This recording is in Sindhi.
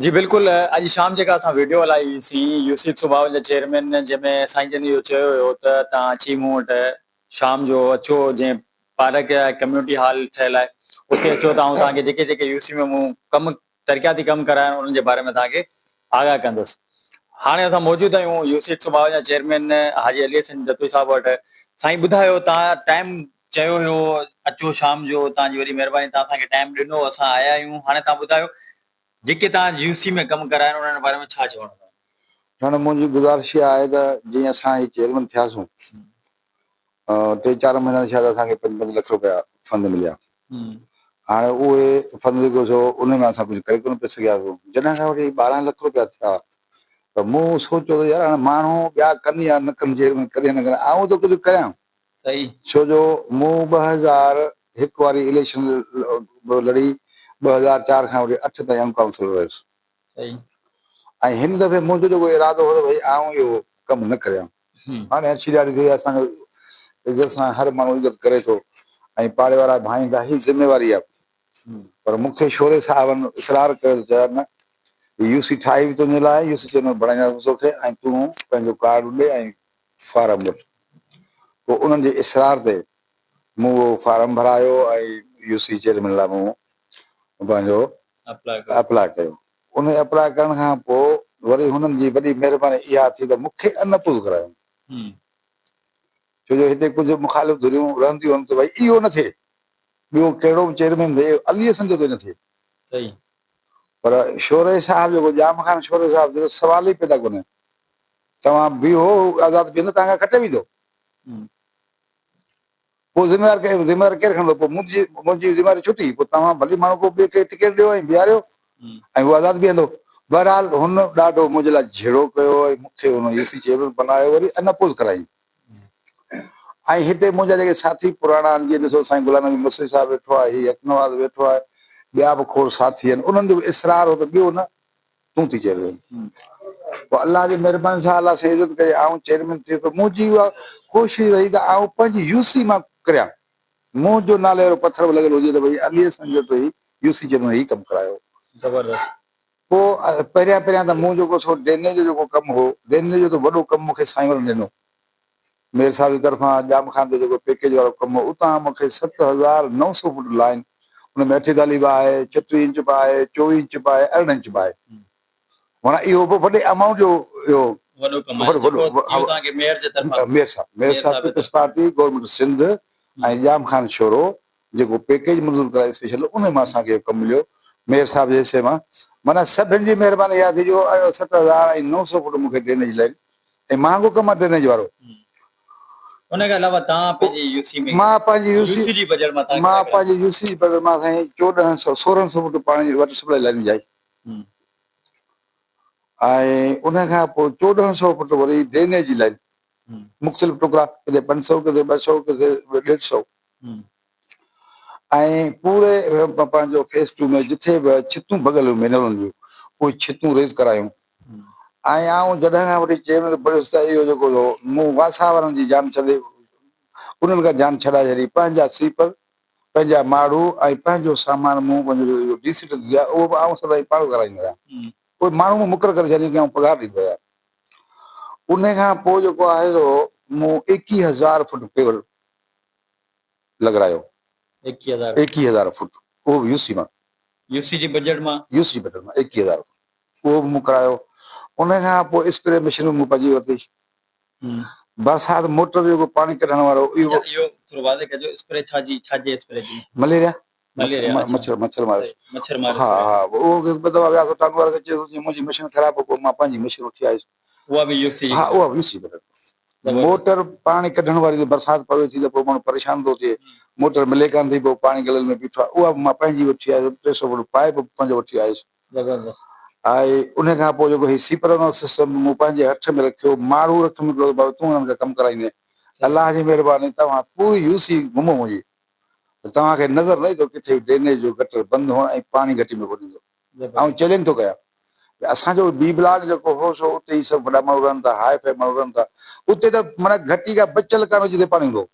جي بلڪل اڄ شام جيڪا اسان ويڊيو هلائي هئي سين يو سي 152 جي چيئرمين جنهن ۾ سائين جن اهو چيو هيو ته توهان اچي مون وٽ شام جو اچو جنهن پارڪ يا ڪميونٽي هال ٺهيل آهي اتي اچو ته آئون توهان کي جيڪي جيڪي يو سي ۾ مون ڪم ترقياتي ڪم ڪرايا آهن انهن جي باري ۾ توهان کي آگاهه ڪندس هاڻي اسان موجود آهيون يو سي 152 چيئرمين حاجي علي حسن جتوئي صاحب وٽ سائين ٻڌايو توهان ٽائيم چيو هيو اچو شام جو توهان جي وڏي مهرباني توهان اسان کي ٽائيم ڏنو اسان آيا آهيون هاڻي توهان ٻڌايو جيڪي توهان يو سي ۾ ڪم ڪرايا آهن انهن باري ۾ ڇا چوڻ چاهيو؟ نه نه منهنجي گذارش اها آهي ته جيئن اسان هي چيئرمين ٿياسون ٽي چار مهينا شايد اسان کي پنج پنج لک روپيا فند مليا هاڻي اهي فند جيڪو سو ان ۾ اسان ڪجهه ڪري ڪونه پئي سگهياسون جڏهن کان وٺي 12 لک روپيا ٿيا ته مون سوچيو ته يار هاڻي ماڻهو ٻيا ڪن يا نه ڪن چيئرمين ڪڏهن نه ڪن آئون ته ڪجهه ڪريان صحيح. ڇو جو مون 2001 واري اليڪشن به لڙي 2004 کان وٺي اٺ تائين آئون ڪائونسلر رهيس. صحيح. ۽ هن دفعي منهنجو جيڪو ارادو هو ته ڀئي آئون اهو ڪم نه ڪريان. هاڻي اڇي ڏاڙهي ٿي وئي اسان جو عزت سان هر ماڻهو عزت ڪري ٿو ۽ پاڙي وارا ڀائين ٿا هي ذميواري آهي پر مون کي شوري صاحبن اصرار ڪيو ته چيو نه هي يو سي ٺاهي به تنهنجي لاء يو سي چيئرمين بڻائينداسون توکي ۽ تون پنهنجو ڪارڊ ڏي ۽ فارم وٺ. پوء انهن جي اصرار تي مون اهو فارم ڀرايو ۽ يو سي چيئرمين لاء مون پنهنجو اپلاء ڪيو. ان اپلاء ڪرڻ کان پوء وري هنن جي وڏي مهرباني اها ٿي ته مون کي ان اپوز ڪرايائون. ڇو جو هتي ڪجهه مخالف ڌريون رهنديون هن ته ڀئي اهو نه ٿئي، ٻيو ڪهڙو به چيئرمين ٿئي علي حسن جتوئي نه ٿئي. پر شوري صاحب جيڪو ڄام خان شوري صاحب جو ته سوال ئي پيدا ڪونهي. توهان بيهو هو آزاد بيهندو توهان کان کٽي ويندو. پوء ذميوار ذميواري ڪير کڻندو پوء منهنجي منهنجي ذميواري ڇٽي پوء توهان ڀلي ماڻهو ڪو ٻئي کي ٽڪيٽ ڏيو ۽ بيهاريو ۽ هو آزاد بيهندو. بهرحال هن ڏاڍو منهنجي لاء جهيڙو ڪيو ۽ مون کي هن يو سي چيئرمين بنايو وري ان اپوز ڪرايائين ۽ هتي منهنجا جيڪي ساٿي پراڻا آهن جيئن ڏسو سائين غلام نبي مصري صاحب ويٺو آهي هي حق نواز ويٺو آهي ٻيا به کوڙ ساٿي آهن انهن جو به اصرار هو ته ٻيو نه تون ٿي چيئرمين. پوء الله جي مهرباني سان الله سائين عزت ڪئي آئون چيئرمين ٿي ويس. منهنجي اها ڪوشش رهي ته آئون پنهنجي يو سي مان ڪريان. منهنجو نالي وارو پٿر به لڳل هجي ته ڀئي علي حسن جوٽو هي يو سي چيئرمين هي ڪم ڪرايو. زبردست. پوء پهريان پهريان ته مون جيڪو سو ڊرينيج جو جيڪو ڪم هو، ڊرينيج جو ته وڏو ڪم مون کي سائين وارن ڏنو. مير صاحب جي طرفان ڄام خان جو جيڪو پيڪيج وارو ڪم هو، اتان مون کي 7900 فوٽ لائين، ان ۾ 48 به آهي، 36 انچ به آهي، 24 انچ به آهي، 18 انچ به آهي. معنيٰ اهو به وڏي امائونٽ جو اهو وڏو ڪم آهي، جيڪو اهو توهان کي ميئر جي طرفان مير صاحب، مير صاحب peoples party government Sindh ۽ Jam Khan Shoro جيڪو پيڪيج منظور ڪرايو اسپيشل ان مان اسان کي اهو ڪم مليو مير صاحب جي حصي مان. معنيٰ سڀن جي مهرباني اها ٿي جو 7900 فوٽ مون کي ڊرينيج لائين ۽ مهانگو ڪم آ ڊرينيج وارو. ان کان علاوه توهان پنهنجي يو سي ۾ مان پنهنجي يو سي جي بجيٽ مان توهان مان پنهنجي يو سي جي بجيٽ مان سائين 1400 1600 فوٽ پاڻي جي واٽر سپلائي لائين وجهائي ۽ ان کان پوء 1400 فوٽ وري ڊرينيج جي لائين مختلف ٽڪرا ڪٿي 500 ڪٿي 200 ڪٿي 150 ۽ پوري پنهنجو فيس ٽو ۾ جٿي به ڇتون ڀڳل هيون مينرلن جون اهي ڇتون ريز ڪرايون ۽ آئون جڏهن کان وٺي چيئرمين بڻيس ته اهو جيڪو هو مون واسا وارن جي جان ڇڏي انهن کان جان ڇڏائي ڇڏي پنهنجا سيپر پنهنجا ماڙهو ۽ پنهنجو سامان مون پنهنجو اهو ڊي سي ٽي اهو به آئون سدائين پاڻ ڪرائيندو آهيان اهي ماڻهو مون مقرر ڪري ڇڏيا جن کي آئون پگهار ڏيندو آهيان ان کان پوء جيڪو آهي سو مون 21000 فوٽ پيور لڳرايو. 21000 فوٽ اهو به يو سي مان. يو سي جي بجيٽ مان. يو سي جي بجيٽ مان 21000 فوٽ اهو به مون ڪرايو. ان کان پوء اسپري مشين به مون پنهنجي ورتي. برسات موٽر جو جيڪو پاڻي ڪڍڻ وارو اهو. اڇا اهو ٿورو واضح ڪجو اسپري ڇا جي ڇا جي اسپري جي. مليريا. مليريا اڇا. مڇر مڇر ماري. مڇر ماري. ها ها اهو هڪ ٻه دفعا وياسون ٽانگو واري کي چيوسون جي منهنجي مشين خراب هو پوء مان پنهنجي مشين وٺي آيس. اها به يو سي جي ها اها به يو سي جي بجيٽ مان. موٽر پاڻي ڪڍڻ واري ته برسات پوي ٿي ته پوء ماڻهو پريشان ٿو ٿئي موٽر ملي ڪانه ٿي پوء پاڻي گلن ۾ بيٺو آهي اها به مان پنهنجي وٺي آيس 300 فوٽ پائيپ به پنهنجو وٺي آيس ۽ ان کان پوء جيڪو هي سيپر وارو سسٽم به مون پنهنجي هٿ ۾ رکيو ماڻهو رکيم هڪڙو ته بابا تون انهن کان ڪم ڪرائيندين الله جي مهرباني توهان پوري يو سي گهمو منهنجي ته توهان کي نظر نه ايندو ڪٿي به ڊرينيج جو گٽر بند هئڻ ۽ پاڻي گهٽي ۾ ڪونه ايندو. آئون چئلينج ٿو ڪيان ته اسان جو بي بلاڪ جيڪو هو سو اتي ئي سڀ وڏا ماڻهو رهن ٿا، هاء فاء ماڻهو رهن ٿا، اتي ته معنيٰ گهٽي ڪا بچيل ڪانه هئي جتي پاڻي هوندو هو.